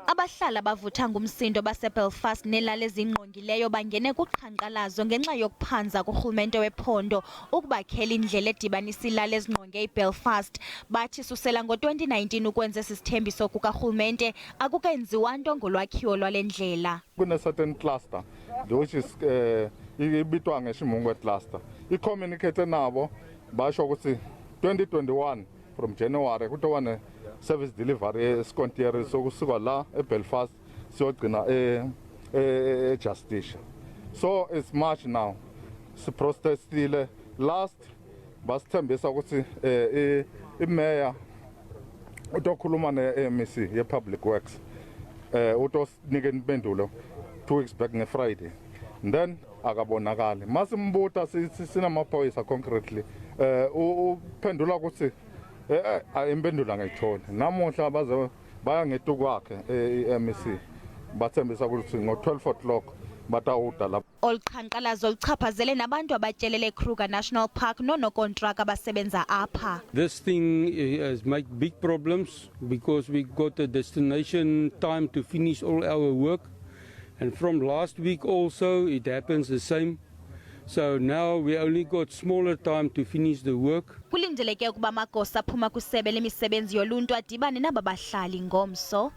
Abahlali abavutha ngumsindo baseBelfast neelali ezingqongileyo bangene kuqhankqalazo ngenxa yokuphanza kurhulumente wephondo ukubakhela indlela edibanisa iilali ezingqonge iBelfast. Bathi susela ngo-2019 ukwenza esi sithembiso kukarhulumente akukenziwa nto ngolwakhiwo lwale ndlela. Kune-certain cluster which is ibitwa ngeShimungwe cluster. I-communicate nabo basho ukuthi 2021 from January kutoba ne-service delivery esikontiere sokusuka la eBelfast siyogcina e-Justicia. So it's March now. Siprotestile last, basithembisa ukuthi imeya utokhuluma ne-MEC ye-Public Works, utosinike impendulo 2 weeks back nge-Friday, then akabonakali. Masimbuta sinamaphoyisa concretely, uphendula ukuthi impendulo angayitholi. Namuhla baze baya ngetu kwakhe i-MEC, bathembisa ukuthi ngo-12 o'clock batawuda lapha. Olu qhankqalazo luchaphazele nabantu abatyelele eKruger National Park noonokontraka abasebenza apha. This thing has made big problems because we got a destination time to finish all our work. And from last week also, it happens the same. So now we only got smaller time to finish the work. Kulindeleke ukuba amagosa aphuma kwisebe lemisebenzi yoluntu adibane naba bahlali ngomso.